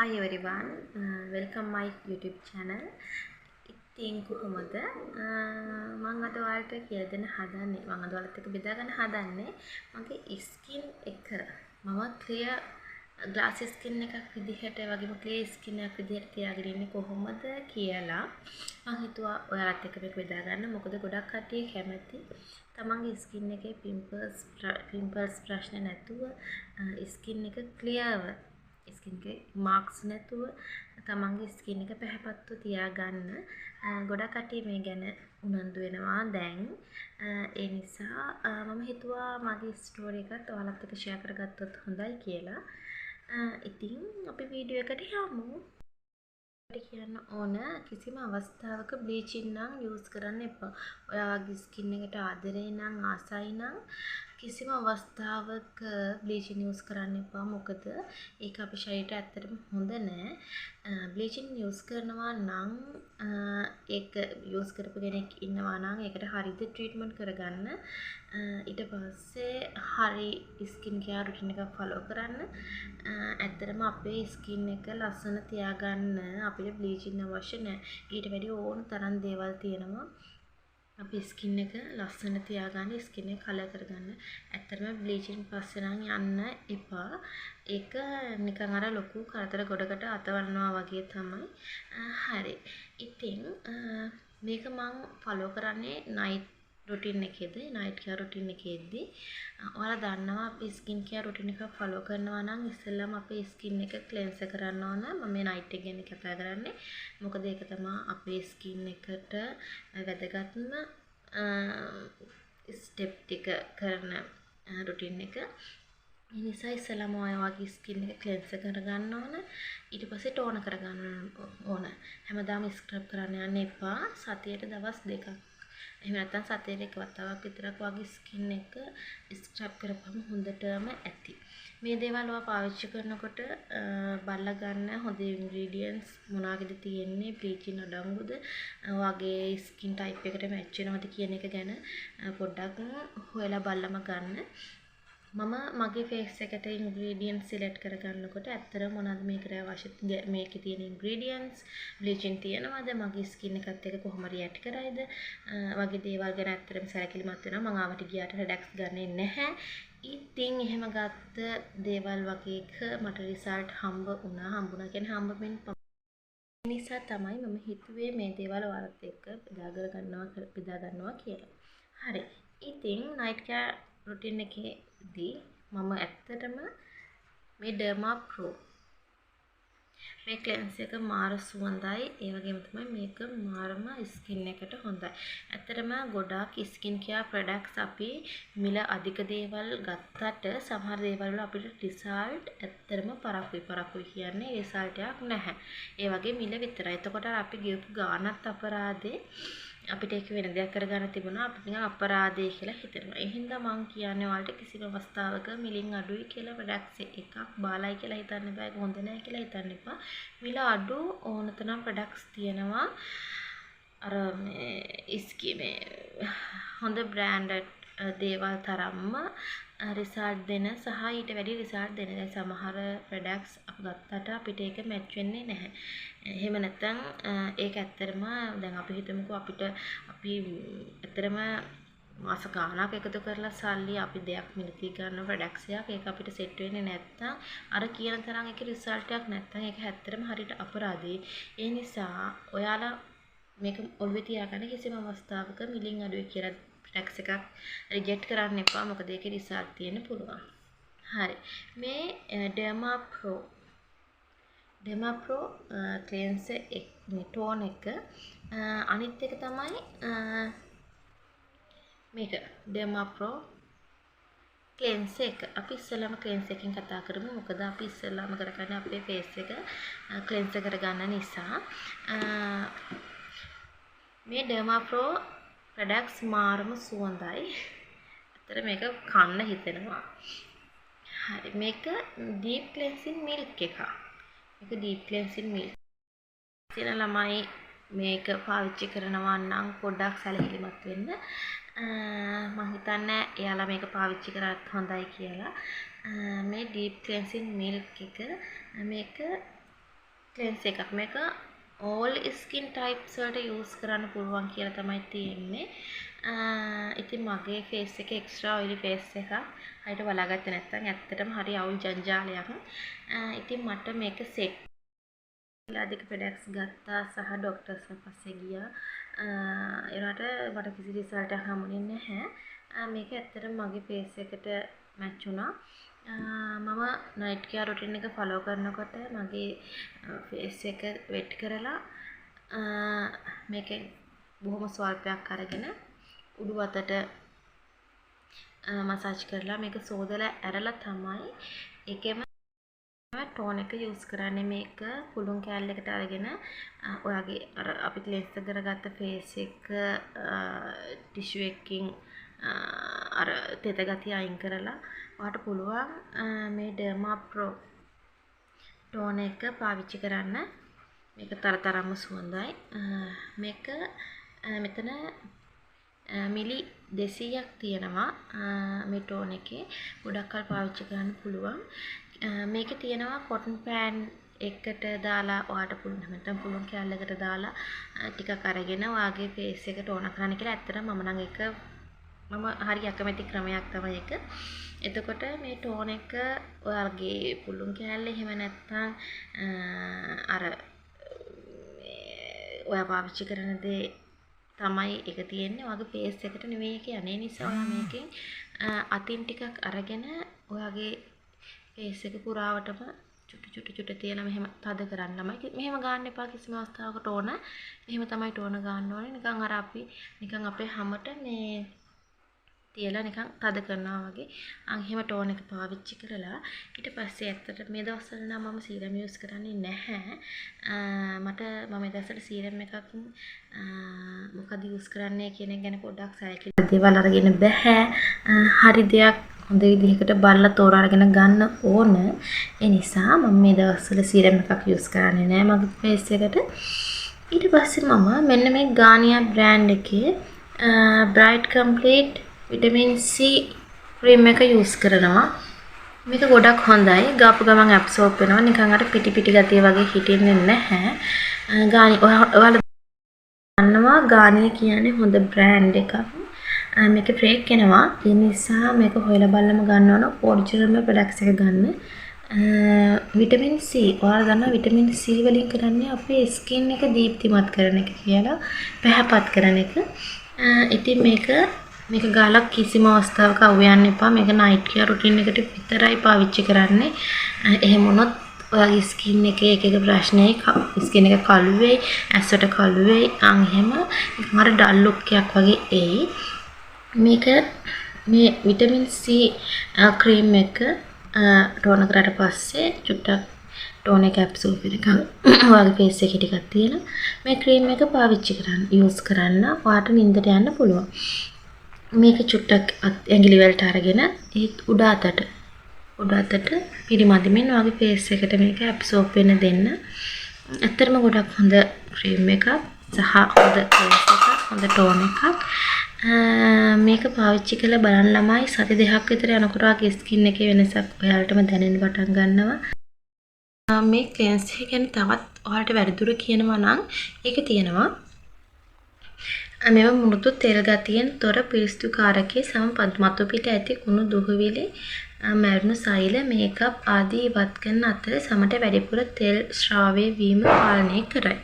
Hi everyone, welcome my YouTube channel. ඉතින් කොහොමද මං අද ඔයාලට කියලා දෙන්න හදන්නේ, මං අද ඔයාලත් එක්ක බෙදා ගන්න හදන්නේ මගේ ස්කින් එක මම ක්ලියර් ග්ලාස් ස්කින් එකක් විදිහට, ඒ වගේම ක්ලියර් ස්කින් එකක් විදිහට තියාගෙන ඉන්නේ කොහොමද කියලා මං හිතුවා ඔයාලත් එක්ක මේක බෙදා ගන්න. මොකද ගොඩක් කට්ටිය කැමති තමන්ගේ ස්කින් එකේ පිම්පල්ස් ප්‍රශ්න නැතුව, ස්කින් එක ක්ලියර්ව, ස්කින් එකේ මාක්ස් නැතුව තමන්ගේ ස්කින් එක පැහැපත්ව තියාගන්න ගොඩක් කට්ටිය මේ ගැන උනන්දු වෙනවා දැන්. ඒ නිසා මම හිතුවා මගේ ස්ටෝරි එකත් ඔයාලත් එක්ක ෂෙයා කරගත්තොත් හොඳයි කියලා. ඉතින් අපි වීඩියෝ එකට යමු. කියන්න ඕන, කිසිම අවස්ථාවක බ්ලීචින් නම් යූස් කරන්න එපා. ඔයාගේ ස්කින් එකට ආදරේ නම්, ආසයි නම් කිසිම අවස්ථාවක බ්ලීචින් යූස් කරන්න එපා. මොකද ඒක අපේ ශරීරයට ඇත්තටම හොඳ නෑ. බ්ලීචින් යූස් කරනවා නම්, ඒක යූස් කරපු කෙනෙක් ඉන්නවා නම්, ඒකට හරිද ට්‍රීට්මන්ට් කරගන්න. ඊට පස්සේ හරි ස්කින් කෙයාර් රුටින් එකක් ෆලෝ කරන්න. ඇත්තටම අපේ ස්කින් එක ලස්සන තියාගන්න අපිට බ්ලීචින් අවශ්‍ය නෑ. ඊට වැඩිය ඕන තරම් දේවල් තියෙනවා අපේ ස්කින් එක ලස්සන තියාගන්න, ස්කින් එක කලර් කරගන්න. ඇත්තටම බ්ලීචින් පස්සේ නම් යන්න එපා. ඒක නිකන් අර ලොකු කරදර ගොඩකට අතවනවා වගේ තමයි. හරි. ඉතින් මේක මං ෆලෝ කරන්නේ නයිට් රුටින් එකේදී, නයිට් කෙයාර් රුටින් එකේදී. ඔයාලා දන්නවා අපි ස්කින් කෙයාර් රුටින් එකක් ෆලෝ කරනවා නම් ඉස්සෙල්ලාම අපේ ස්කින් එක ක්ලෙන්ස් කරන්න ඕන. මම මේ නයිට් එක ගැන කතා කරන්නේ. මොකද ඒක තමා අපේ ස්කින් එකට වැදගත්ම ස්ටෙප් ටික කරන රුටින් එක. ඒ නිසා ඉස්සෙල්ලාම ඔයාගේ ස්කින් එක ක්ලෙන්ස් කරගන්න ඕන. ඊට පස්සේ ටෝන කරගන්න ඕන. හැමදාම ස්ක්‍රබ් කරන්න යන්න එපා. සතියට දවස් 2ක්, එහෙම නැත්නම් සතියට එක වතාවක් විතරක් ඔයාගේ ස්කින් එක ස්ක්‍රබ් කරපුවම හොඳටම ඇති. මේ දේවල් ඔයා පාවිච්චි කරනකොට බලලා ගන්න හොඳ ඉන්ග්‍රීඩියන්ට්ස් මොනවාගේද තියෙන්නේ, බ්ලීචින් අඩංගුද, ඔයාගේ ස්කින් ටයිප් එකට මැච් වෙනවද කියන එක ගැන පොඩ්ඩක් හොයලා බලලම ගන්න. මම මගේ ෆේස් එකට ඉන්ග්‍රීඩියන්ට්ස් සිලෙක්ට් කරගන්නකොට ඇත්තටම මොනවද මේකට අවශ්‍ය, මේකේ තියෙන ඉන්ග්‍රීඩියන්ට්ස්, බ්ලීචින් තියෙනවද, මගේ ස්කින් එකත් එක්ක කොහොම රියැක්ට් කරයිද වගේ දේවල් ගැන ඇත්තටම සැලකිලිමත් වෙනවා. මං ආවට ගියාට ප්‍රොඩක්ට්ස් ගන්නෙ නැහැ. ඉතින් එහෙම ගත්ත දේවල් වගේ එක මට රිසල්ට් හම්බ වුණා. හම්බුණා කියන්නේ හම්බ වෙන්න නිසා තමයි මම හිතුවේ මේ දේවල් ඔයාලත් එක්ක බෙදා ගන්නවා කියලා. හරි. ඉතින් නයිට් කෙයාර් රුටින් එකේදී මම ඇත්තටම මේ ඩර්මා ප්‍රෝ මේ ක්ලෙන්ස් එක මාර සුවඳයි. ඒ වගේම තමයි මේක මාරම ස්කින් එකට හොඳයි. ඇත්තටම ගොඩාක් ස්කින් කෙයාර් ප්‍රොඩක්ට්ස් අපි මිල අධික දේවල් ගත්තට සමහර දේවල් වල අපිට රිසල්ට් ඇත්තටම පරක්කුයි. පරක්කුයි කියන්නේ රිසල්ට් එකක් නැහැ. ඒ වගේ මිල විතරයි. එතකොට අපි ගෙවපු ගාණත් අපරාධේ. අපිට ඒක වෙන දෙයක් කරගන්න තිබුණා, අපිට නිකන් අපරාධේ කියලා හිතෙනවා. ඒ හින්දා මං කියන්නේ ඔයාලට කිසිම අවස්ථාවක මිලින් අඩුයි කියලා ප්‍රොඩක්ට්ස් එකක් බාලයි කියලා හිතන්න එපා. ඒක හොඳ නෑ කියලා හිතන්න එපා. මිල අඩු ඕන තරම් ප්‍රොඩක්ට්ස් තියෙනවා. අර මේ ඉස්කි මේ හොඳ බ්‍රෑන්ඩඩ් දේවල් තරම්ම රිසල්ට් දෙන සහ ඊට වැඩි රිසල්ට් දෙන. දැන් සමහර ප්‍රොඩක්ට්ස් අපි ගත්තට අපිට ඒක මැච් වෙන්නේ නැහැ. එහෙම නැත්නම් ඒක ඇත්තටම දැන් අපි හිතමුකෝ අපිට අපි ඇත්තටම මාස ගාණක් එකතු කරලා සල්ලි අපි දෙයක් මිලදී ගන්න ප්‍රොඩක්ට්ස් එකක්, ඒක අපිට සෙට් වෙන්නේ නැත්නම්, අර කියන තරම් ඒකේ රිසල්ට් එකක් නැත්නම්, ඒක ඇත්තටම හරියට අපරාධේ. ඒ නිසා ඔයාලා මේක ඔළුවේ තියාගන්න, කිසිම අවස්ථාවක මිලින් අඩුයි කියලා ප්‍රොඩක්ට්ස් එකක් රිජෙක්ට් කරන්න එපා. මොකද ඒකේ රිසල්ට් තියෙන්න පුළුවන්. හරි. මේ ඩර්මා ප්‍රෝ ක්ලෙන්සර් එක, මේ ටෝන් එක, අනිත් එක තමයි මේක ඩර්මා ප්‍රෝ ක්ලෙන්සර් එක. අපි ඉස්සෙල්ලාම ක්ලෙන්සර් එකෙන් කතා කරමු. මොකද අපි ඉස්සෙල්ලාම කරගන්නේ අපේ ෆේස් එක ක්ලෙන්ස් කරගන්න නිසා. මේ ඩර්මා ප්‍රෝ ප්‍රොඩක්ට්ස් මාරම සුවඳයි. ඇත්තට මේක කන්න හිතෙනවා. හරි, මේක ඩීප් ක්ලෙන්සින් මිල්ක් එකක්. මේක ඩීප් ක්ලෙන්සින් මිල්ක්. තියෙන ළමයි මේක පාවිච්චි කරනවා නම් පොඩ්ඩක් සැලකිලිමත් වෙන්න. මං හිතන්නේ එයාලා මේක පාවිච්චි කරත් හොඳයි කියලා. මේ ඩීප් ක්ලෙන්සින් මිල්ක් එක මේක ක්ලෙන්ස් එකක්. මේක ඕල් ස්කින් ටයිප්ස් වලට යූස් කරන්න පුළුවන් කියලා තමයි තියෙන්නේ. ඉතින් මගේ ෆේස් එක එක්ස්ට්‍රා ඔයිලි ෆේස් එකක්. හරියට බලාගත්තේ නැත්නම් ඇත්තටම හරි අවුල් ජංජාලයක්. ඉතින් මට මේක සෙට් අධික ප්‍රොඩක්ට්ස් ගත්තා සහ ඩොක්ටර්ස්ලා පස්සේ ගියා. ඒ වුණාට මට කිසි රිසල්ට් එකක් හම්බුනේ නැහැ. මේක ඇත්තටම මගේ ෆේස් එකට මැච් වුණා. මම නයිට් කෙයාර් රුටින් එක ෆලෝ කරනකොට මගේ ෆේස් එක වෙට් කරලා, මේකෙන් බොහොම ස්වල්පයක් අරගෙන උඩු අතට මසාජ් කරලා, මේක සෝදලා ඇරලා තමයි ඒකෙම ටෝනර් එක යූස් කරන්නේ. මේක පුළුන් කෑල්ලකට අරගෙන, ඔයාගේ අර අපි ක්ලෙන්ස් කරගත්ත ෆේස් එක ටිෂු එකකින් අර තෙත ගතිය අයින් කරලා, ඔයාට පුළුවන් මේ ඩර්මා ප්‍රෝ ටෝනර් එක පාවිච්චි කරන්න. මේක තර තරම්ම සුවඳයි. මේක මෙතන මිලි 200ක් තියෙනවා මේ ටෝනර් එකේ. ගොඩක් කල් පාවිච්චි කරන්න පුළුවන්. මේකේ තියෙනවා කොටන් පෑන් එකට දාලා ඔයාට පුළුවන්, එහෙම නැත්නම් පුළුන් කෑල්ලකට දාලා ටිකක් අරගෙන ඔයාගේ ෆේස් එක ටෝනර් කරන්න කියලා. ඇත්තටම මම නම් ඒක මම හරි අකමැති ක්‍රමයක් තමයි ඒක. එතකොට මේ ටෝනර් එක ඔයාගේ පුළුන් කෑල්ල, එහෙම නැත්නම් අර ඔයා පාවිච්චි කරන දේ තමයි ඒක තියෙන්නේ. ඔයාගේ ෆේස් එකට නෙවෙයි ඒක යන්නේ. ඒ නිසා ඔයා මේකෙන් අතින් ටිකක් අරගෙන ඔයාගේ ෆේස් එක පුරාවටම චුටි චුටි චුටි තියලා මෙහෙම තද කරන්න ළමයි. මෙහෙම ගන්න එපා කිසිම අවස්ථාවක ටෝනර්. මෙහෙම තමයි ටෝනර් ගන්න ඕනේ. නිකන් අර අපි නිකන් අපේ හැමට මේ තියලා නිකන් තද කරනවා වගේ. අන් එහෙම ටෝනර් එක පාවිච්චි කරලා, ඊට පස්සේ ඇත්තට මේ දවස්වල නම් මම සීරම් යූස් කරන්නේ නැහැ. මම මේ දවස්වල සීරම් එකක් මොකද යූස් කරන්නේ කියන එක ගැන පොඩ්ඩක් සැලකිලි. දේවල් අරගෙන බැහැ. හරි දෙයක් හොඳ විදිහකට බලලා තෝරා අරගෙන ගන්න ඕන. ඒ නිසා මම මේ දවස්වල සීරම් එකක් යූස් කරන්නේ නෑ මගේ ෆේස් එකට. ඊට පස්සේ මම මෙන්න මේ ගානියා බ්‍රෑන්ඩ් එකේ bright complete vitamin C cream එක යූස් කරනවා. මේක ගොඩක් හොඳයි. ගාපු ගමන් ඇබ්සෝබ් වෙනවා. නිකන් අර පිටි පිටි ගතිය වගේ හිටින්නේ නැහැ. ඔයාලා දන්නවා ගානියර් කියන්නේ හොඳ බ්‍රෑන්ඩ් එකක්. මේක ෆේක් එනවා. ඒ නිසා මේක හොයලා බලලම ගන්න ඕන, ඔරිජිනල්ම ප්‍රොඩක්ට්ස් එක ගන්න. විටමින් C, ඔයාලා දන්නවා විටමින් C වලින් කරන්නේ අපේ ස්කින් එක දීප්තිමත් කරන එක කියලා, පැහැපත් කරන එක. ඉතින් මේක මේක ගාලා කිසිම අවස්ථාවක අවු යන්න එපා. මේක නයිට් කෙයාර් රුටින් එකට විතරයි පාවිච්චි කරන්නේ. එහෙම වුණොත් ඔයාගේ ස්කින් එකේ එක එක ප්‍රශ්න එයි. ස්කින් එක කළු වෙයි, ඇස් වලට කළු වෙයි. අන් එහෙම නිකන් අර ඩල් ලුක් එකක් වගේ එයි. මේක මේ විටමින් C cream එක ටෝනර් කරාට පස්සේ චුට්ටක් ටෝනර් එක ඇබ්සෝබ් වෙනකන් ඔයාගේ ෆේස් එකේ ටිකක් තියලා මේ ක්‍රීම් එක පාවිච්චි කරන්න, යූස් කරන්න, ඔයාට නින්දට යන්න පුළුවන්. මේක චුට්ටක් ඇඟිලි වලට අරගෙන ඒත් උඩ අතට පිරිමදිමින් ඔයාගේ ෆේස් එකට මේක ඇබ්සෝබ් වෙන්න දෙන්න. ඇත්තටම ගොඩක් හොඳ ක්‍රීම් එකක් සහ හොඳ ෆේස් එකක්, හොඳ ටෝනර් එකක්. මේක පාවිච්චි කරලා බලන්න ළමයි. සති 2ක් විතර යනකොට ඔයාගේ ස්කින් එකේ වෙනසක් ඔයාලටම දැනෙන්න පටන් ගන්නවා. මේ ක්ලෙන්ස් එක ගැන තවත් ඔයාලට වැඩිදුර කියනවා නම්, ඒකේ තියෙනවා මෙම මෘදු තෙල් ගතියෙන් තොර පිරිසිදු කාරකය සම මතු පිට ඇති කුණු දුහවිලි, මැරුණු සෛල, මේකප් ආදී ඉවත් කරන අතර සමට වැඩිපුර තෙල් ශ්‍රාවය වීම පාලනය කරයි.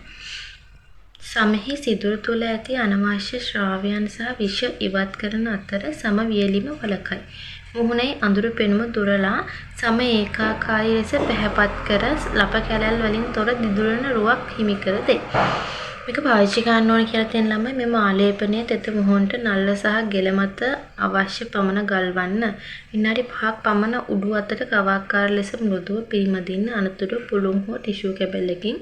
සමෙහි සිදුරු තුළ ඇති අනවශ්‍ය ශ්‍රාවයන් සහ විෂ ඉවත් කරන අතර සම වියලීම වළකයි. මුහුණෙහි අඳුරු පෙනුම දුරලා සම ඒකාකාරී ලෙස පැහැපත් කර ලප කැලැල් වලින් තොර දිදුලන රුවක් හිමි කර දෙයි. මේක පාවිච්චි කරන්න ඕන කියලා තියෙන ළමයි, මෙම ආලේපනය තෙත මුහුණට නල්ල සහ ගෙල මත අවශ්‍ය පමණ ගල්වන්න. විනාඩි 5ක් පමණ උඩු අතට කවාකාර ලෙස මෘදුව පිරිමදින්න. අනතුරුව පුළුන් හෝ ටිෂු කැබැල්ලකින්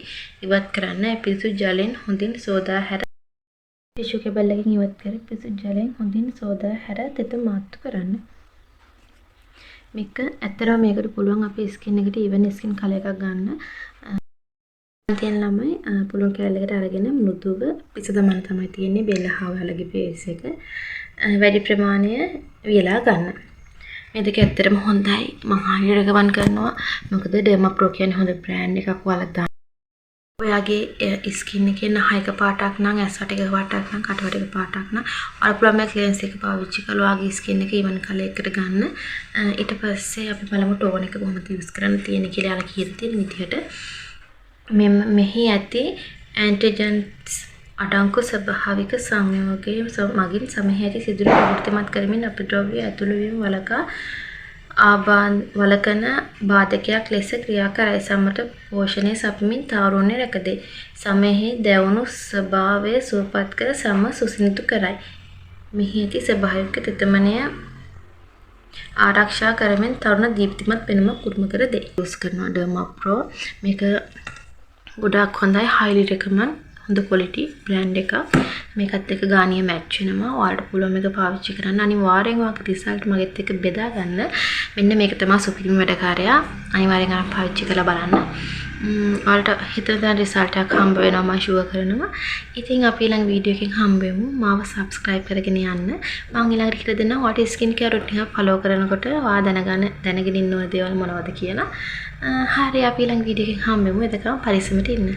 ඉවත් කරන්න. පිරිසිදු ජලයෙන් හොඳින් සෝදා හැර ටිෂු කැබැල්ලකින් ඉවත් කර පිරිසිදු ජලයෙන් හොඳින් සෝදා හැර තෙත මාත්තු කරන්න. මේක ඇත්තටම මේකට පුළුවන් අපේ ස්කින් එකට ඉවන් ස්කින් කලර් එකක් ගන්න. තියෙන ළමයි, පුළුන් කෑල්ලකට අරගෙන මෘදුව පිස දමන්න තමයි තියෙන්නේ බෙල්ල හා ඔයාලගේ ෆේස් එක. වැඩි ප්‍රමාණය වියලා ගන්න. මේ දෙක ඇත්තටම හොඳයි. මම හයිලි රෙකමන්ඩ් කරනවා. මොකද ඩර්මා ප්‍රෝ කියන්නේ හොඳ බ්‍රෑන්ඩ් එකක් ඔයාලා ඔයාගේ ස්කින් එකේ නහ එක පාටක් නම්, ඇස් වට එක පාටක් නම්, කට වට එක පාටක් නම්, ඔයාලා පුළුවන් මේ ක්ලෙන්ස් එක පාවිච්චි කරලා ඔයාගේ ස්කින් එක ඉවන් කලර් එකකට ගන්න. ඊට පස්සේ අපි බලමු ටෝන් එක කොහොමද යූස් කරන්න තියෙන්නේ කියලා එයාලා කියලා තියෙන විදිහට. මෙහි ඇති ඇන්ටිජන්ස් අඩංගු ස්වභාවික සංයෝගය මගින් සමෙහි ඇති සිදුරු විවෘතමත් කරමින් අපද්‍රව්‍ය ඇතුළු වීම වළකා වළකන බාධකයක් ලෙස ක්‍රියා කරයි. සමට පෝෂණය සපයමින් තාරුණ්‍ය රැකදෙයි. සමෙහි දැවුණු ස්වභාවය සුවපත් කර සම සුසිනිදු කරයි. මෙහි ඇති ස්වභාවික තෙතමනය ආරක්ෂා කරමින් තරුණ දීප්තිමත් පෙනුමක් උරුම කර දෙයි. යූස් කරනවා ඩර්මා ප්‍රෝ. මේක ගොඩාක් හොඳයි, හයිලි රෙකමන්ඩ්. හොඳ ක්වොලිටි බ්‍රෑන්ඩ් එකක්. මේකත් එක්ක ගානියර් මැච් වෙනවා. ඔයාලට පුළුවන් මේක පාවිච්චි කරන්න. අනිවාර්යෙන් ඔයාගේ රිසල්ට් මගෙත් එක්ක බෙදා ගන්න. මෙන්න මේක තමයි සුපිරිම වැඩකාරයා. අනිවාර්යෙන් අරන් පාවිච්චි කරලා බලන්න. ඔයාලට හිතන තරම් රිසල්ට් එකක් හම්බ වෙනවා මම ෂුවර් කරනවා. ඉතින් අපි ඊළඟ වීඩියෝ එකෙන් හම්බ වෙමු. මාව සබ්ස්ක්‍රයිබ් කරගෙන යන්න. මං ඊළඟට කියලා දෙන්නම් ඔයාට ස්කින් කෙයාර් රුටින් එක ෆලෝ කරනකොට ඔයා දැනගෙන ඉන්න ඕන දේවල් මොනවද කියලා. හරි, අපි ඊළඟ වීඩියෝ එකෙන් හම්බ වෙමු. එතකම් පරිස්සමට ඉන්න.